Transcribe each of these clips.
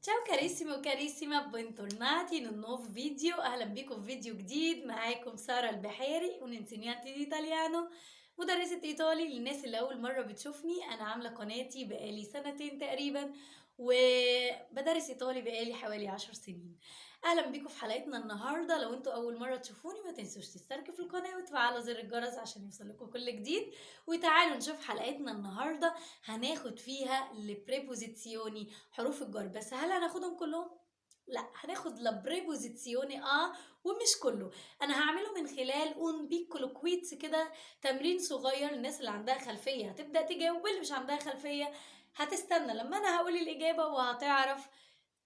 Ciao carissimi و carissima, bentornati in un nuovo video. اهلا بيكم في فيديو جديد. معاكم سارة البحيري un'insegnante di italiano، مدرسة ايطالي. للناس اللي اول مرة بتشوفني، انا عاملة قناتي بقالي سنتين تقريبا وبدرس ايطالي بقالي حوالي 10 سنين. اهلا بيكم في حلقتنا النهارده. لو انتوا اول مرة تشوفوني ما تنسوش تشتركوا في القناة وتفعلوا زر الجرس عشان يوصلكم كل جديد. وتعالوا نشوف حلقتنا النهارده هناخد فيها le preposizioni، حروف الجر. بس هل هناخدهم كلهم؟ لا، هناخد la preposizione a ومش كله. انا هعمله من خلال un piccolo quiz كده، تمرين صغير. الناس اللي عندها خلفية هتبدا تجاوب، واللي مش عندها خلفية هتستنى لما انا هقول الاجابة وهتعرف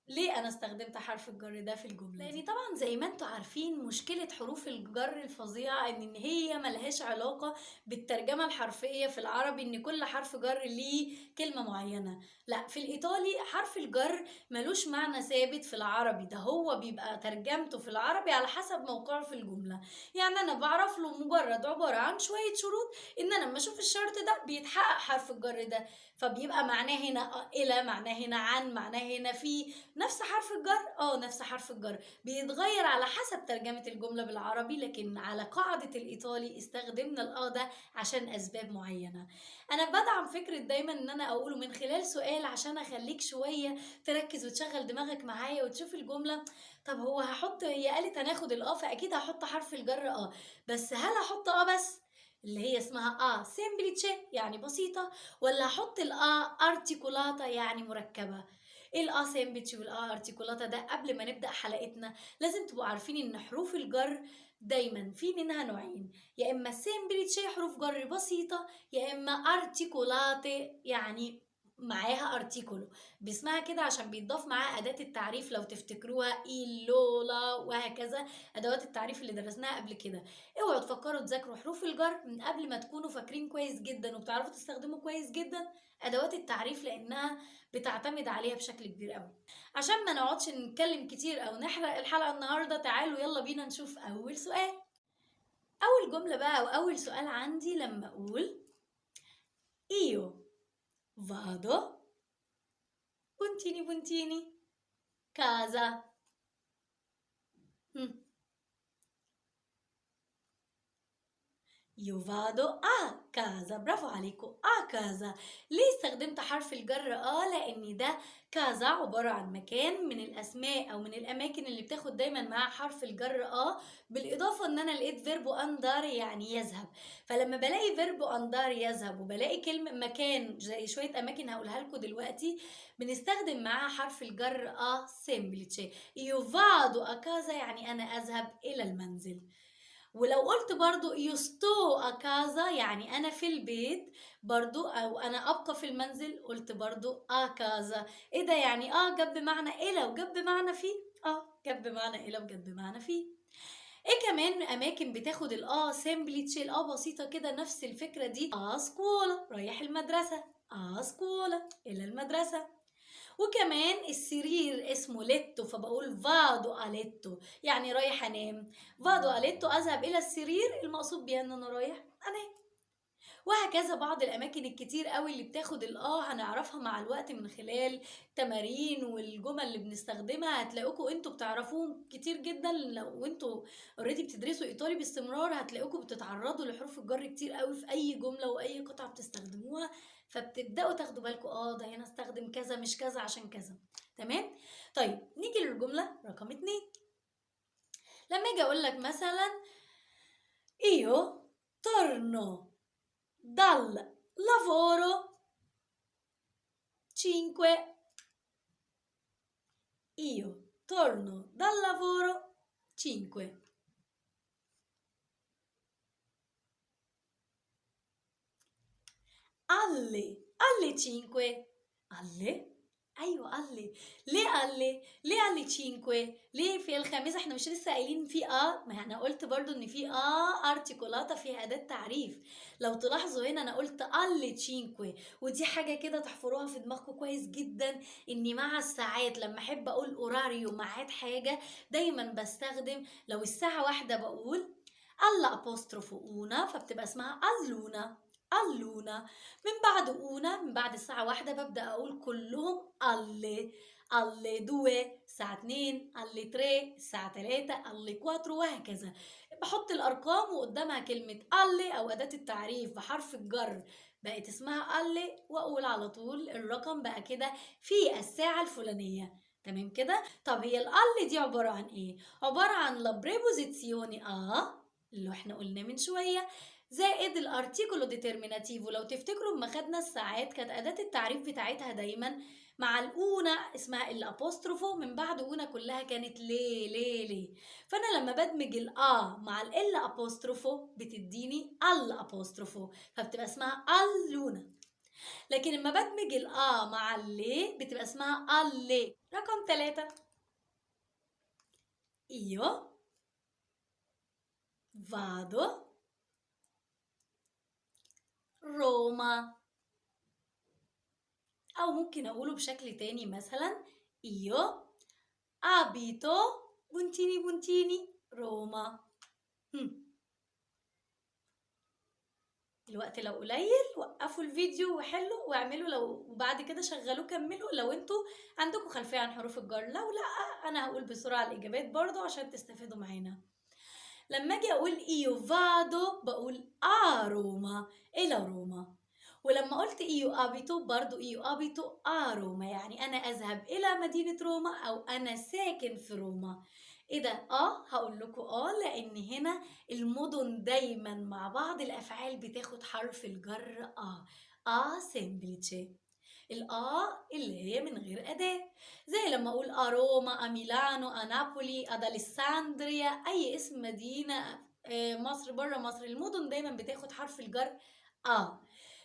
ليه انا استخدمت حرف الجر ده في الجملة. لان طبعا زي ما انتم عارفين مشكلة حروف الجر الفظيعة ان هي ملهاش علاقة بالترجمة الحرفية في العربي، ان كل حرف جر ليه كلمة معينة. لا، في الايطالي حرف الجر ملوش معنى ثابت في العربي، ده هو بيبقى ترجمته في العربي على حسب موقعه في الجملة. يعني انا بعرف له مجرد عبارة عن شوية شروط، ان انا لما اشوف الشرط ده بيتحقق حرف الجر ده، فبيبقى معناه هنا الى، معناه هنا عن، معناه هنا في. نفس حرف الجر، نفس حرف الجر بيتغير على حسب ترجمة الجملة بالعربي، لكن على قاعدة الإيطالي استخدمنا ال a ده عشان أسباب معينة. أنا بدعم فكرة دايما إن أنا أقوله من خلال سؤال عشان أخليك شوية تركز وتشغل دماغك معايا وتشوف الجملة. طب هو هحط، هي قالت هناخد ال a، فأكيد هحط حرف الجر a، بس هل هحط a بس اللي هي اسمها a semplice يعني بسيطة، ولا هحط ال a articolata يعني مركبة؟ ايه ال a semplice وال a articolata ده؟ قبل ما نبدا حلقتنا لازم تبقوا عارفين ان حروف الجر دايما في منها نوعين، يا اما semplice حروف جر بسيطة، يا اما articolate يعني معاها articolo، باسمها كده عشان بيتضاف معاها اداه التعريف لو تفتكروها il، lo، la وهكذا، ادوات التعريف اللي درسناها قبل كده. اوعوا تفكروا تذاكروا حروف الجر من قبل ما تكونوا فاكرين كويس جدا وبتعرفوا تستخدموا كويس جدا ادوات التعريف، لانها بتعتمد عليها بشكل كبير قوي. عشان ما نقعدش نتكلم كتير او نحرق الحلقة النهارده، تعالوا يلا بينا نشوف اول سؤال. اول جملة بقى او اول سؤال عندي لما اقول io vado puntini puntini casa. Io vado a casa. برافو عليكم، a casa. ليه استخدمت حرف الجر a؟ لأن ده casa عبارة عن مكان من الأسماء أو من الأماكن اللي بتاخد دايما مع حرف الجر a، بالإضافة إن أنا لقيت verbo andare يعني يذهب. فلما بلاقي verbo andare يذهب وبلاقي كلمة مكان زي شوية أماكن هقولها لكم دلوقتي، بنستخدم معاها حرف الجر a semplice. Io vado a casa يعني أنا أذهب إلى المنزل. ولو قلت برضو io sto a casa يعني أنا في البيت برضو، أو أنا أبقى في المنزل، قلت برضو a casa. إيه ده يعني؟ جاب بمعنى إلى وجاب بمعنى في، جاب بمعنى إلى وجاب بمعنى في. إيه كمان أماكن بتاخد ال a semplice، ال a بسيطة كده، نفس الفكرة دي. a scuola رايح المدرسة، a scuola إلى المدرسة. وكمان السرير اسمه letto، فبقول vado a letto يعني رايح انام. vado a letto اذهب الى السرير، المقصود بيها ان انا رايح انام. وهكذا بعض الاماكن الكتير قوي اللي بتاخد ال a هنعرفها مع الوقت من خلال تمارين والجمل اللي بنستخدمها، هتلاقوكوا انتوا بتعرفوهم كتير جدا. لو انتوا already بتدرسوا ايطالي باستمرار هتلاقوكوا بتتعرضوا لحروف الجر كتير قوي في اي جملة واي قطعه بتستخدموها، فبتبداوا تاخدوا بالكم ده هنا استخدم كذا مش كذا عشان كذا. تمام؟ طيب نيجي للجملة رقم 2. لما اجي اقول لك مثلا io torno dal lavoro 5. Io torno dal lavoro 5. Alle 5. Alle؟ ايوه alle. ليه alle؟ ليه alle 5؟ ليه في الخامسة؟ احنا مش لسه قايلين في a؟ ما انا قلت برضو ان في a articolata فيها اداة تعريف. لو تلاحظوا هنا انا قلت alle 5، ودي حاجة كده تحفروها في دماغكم كويس جدا، اني مع الساعات لما احب اقول orario ميعاد حاجة دايما بستخدم لو الساعة 1 بقول alla apostrofo una، فبتبقى اسمها all'una. all'una. من بعد una، من بعد الساعة 1 ببدأ أقول كلهم alle. alle due الساعة 2، alle tre الساعة 3، alle quattro وهكذا. بحط الأرقام وقدامها كلمة alle أو أداة التعريف بحرف الجر بقت اسمها alle، وأقول على طول الرقم بقى كده في الساعة الفلانية. تمام كده؟ طب هي ال alle دي عبارة عن إيه؟ عبارة عن la preposizione a اللي احنا قلناه من شوية زائد ال articolo determinativo. لو تفتكروا لما خدنا الساعات كانت أداة التعريف بتاعتها دايما مع ال una اسمها ال apostrofo، من بعد una كلها كانت le le le. فأنا لما بدمج ال a مع ال apostrofo بتديني all'apostrofo، فبتبقى اسمها all'una. لكن لما بدمج ال a مع ال le بتبقى اسمها alle. رقم 3، io vado Roma، أو ممكن أقوله بشكل تاني مثلا io abito puntini puntini Roma. الوقت لو قليل وقفوا الفيديو وحلوا واعملوا، لو وبعد كده شغلوه كملوا لو انتوا عندكم خلفية عن حروف الجر. لو لا انا هقول بسرعة الإجابات برضو عشان تستفيدوا معانا. لما اجي اقول io vado بقول a Roma، الى روما. ولما قلت io abito برضو io abito a Roma، يعني انا اذهب الى مدينة روما او انا ساكن في روما. ايه ده؟ هقول لكم لان هنا المدن دايما مع بعض الافعال بتاخد حرف الجر a semplice، ال a اللي هي من غير اداة، زي لما اقول a Roma، a Milano، a Napoli، ad Alessandria، اي اسم مدينة، مصر، بره مصر، المدن دايما بتاخد حرف الجر a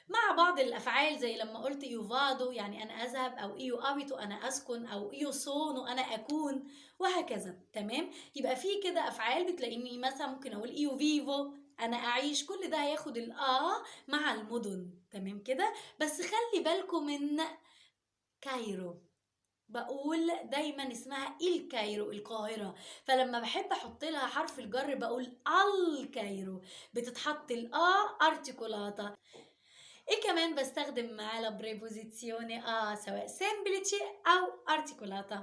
مع بعض الافعال، زي لما قلت io vado يعني انا اذهب، او io abito انا اسكن، او io sono انا اكون، وهكذا. تمام؟ يبقى في كده افعال بتلاقيني مثلا ممكن اقول io vivo انا اعيش، كل ده هياخد ال a مع المدن. تمام كده؟ بس خلي بالكم من Cairo، بقول دايما اسمها il Cairo، القاهرة، فلما بحب احط لها حرف الجر بقول al Cairo، بتتحط ال a articolata. ايه كمان بستخدم معاه la preposizione a سواء semplice او articolata.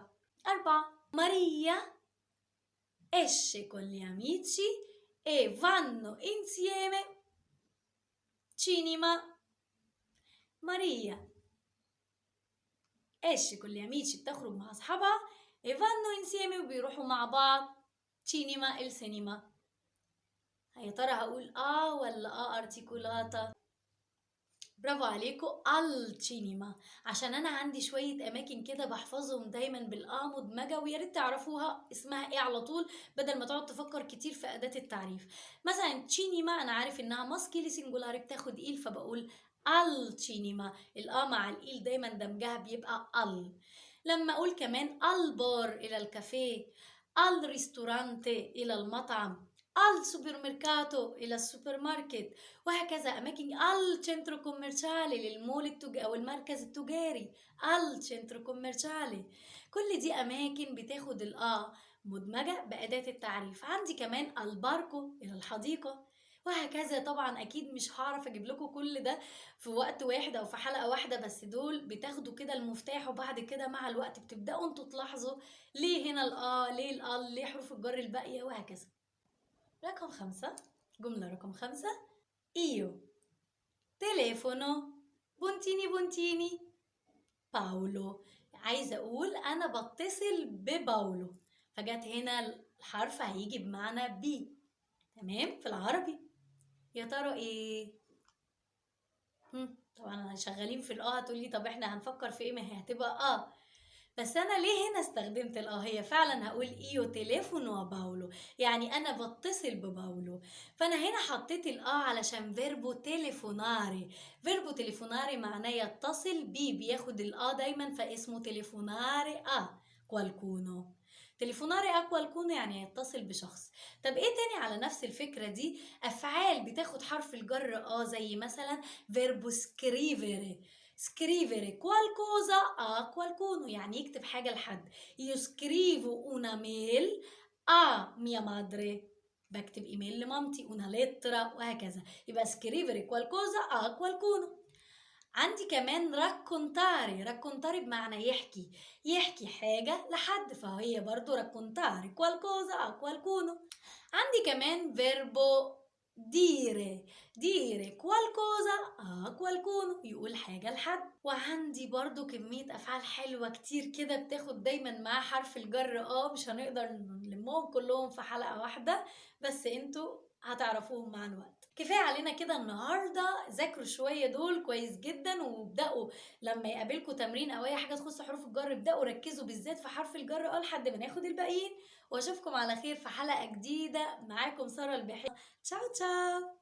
4، Maria esce con gli amici e vanno insieme cinema. Maria esce con gli amici بتخرج مع اصحابها، e vanno insieme وبيروحوا مع بعض cinema السينما. يا ترى هقول a ولا a articolata؟ برافو عليكم، al cinema، عشان انا عندي شويه اماكن كده بحفظهم دايما بال a مدمجه، ويا ريت تعرفوها اسمها ايه على طول بدل ما تقعد تفكر كتير في اداه التعريف. مثلا cinema انا عارف انها maschile singolare بتاخد il، فبقول al cinema، ال a مع ال il دايما دمجها بيبقى al. لما اقول كمان al bar الى الكافيه، al ristorante الى المطعم، al supermercato إلى السوبر ماركت، وهكذا أماكن. al centro commerciale للمول أو المركز التجاري، al centro commerciale، كل دي أماكن بتاخد ال a مدمجة بأداة التعريف. عندي كمان al parco إلى الحديقة، وهكذا. طبعا أكيد مش هعرف أجيب لكم كل ده في وقت واحد أو في حلقة واحدة، بس دول بتاخدوا كده المفتاح، وبعد كده مع الوقت بتبدأوا انتوا تلاحظوا ليه هنا ال a، ليه ال al، ليه حروف الجر الباقية، وهكذا. رقم 5، جملة رقم 5، io telefono puntini puntini Paolo. عايزة أقول أنا بتصل بباولو، فجت هنا الحرف هيجي بمعنى ب، تمام، في العربي. يا ترى إيه؟ طبعا شغالين في ال a، هتقولي طب إحنا هنفكر في إيه؟ ما هي هتبقى a، بس أنا ليه هنا استخدمت ال a؟ هي فعلا هقول io telefono Paolo، يعني أنا بتصل بباولو، فأنا هنا حطيت ال a علشان verbo telefonare. verbo telefonare معناه يتصل بي، بياخد ال a دايما، فاسمه telefonare a qualcuno. telefonare a qualcuno يعني يتصل بشخص. طب ايه تاني على نفس الفكرة دي؟ أفعال بتاخد حرف الجر a، زي مثلا verbo scrivere. scrivere qualcosa a qualcuno يعني يكتب حاجة لحد. io scrivo una mail a mia madre، بكتب ايميل لمامتي، una lettera، وهكذا. يبقى scrivere qualcosa a qualcuno. عندي كمان raccontare، raccontare بمعنى يحكي، يحكي حاجة لحد، فهي برضو raccontare qualcosa a qualcuno. عندي كمان verbo dire، dire qualcosa a qualcuno، يقول حاجة لحد. وعندي برضو كمية أفعال حلوة كتير كده بتاخد دايما مع حرف الجر a، مش هنقدر نلمهم كلهم في حلقة واحدة، بس انتوا هتعرفوهم مع الوقت. كفاية علينا كده النهاردة، ذاكروا شوية دول كويس جدا، وابدأوا لما يقابلكوا تمرين أو أي حاجة تخص حروف الجر ابدأوا ركزوا بالذات في حرف الجر a لحد ما ناخد الباقيين. واشوفكم على خير في حلقة جديدة. معاكم سارة البحيري. ciao ciao.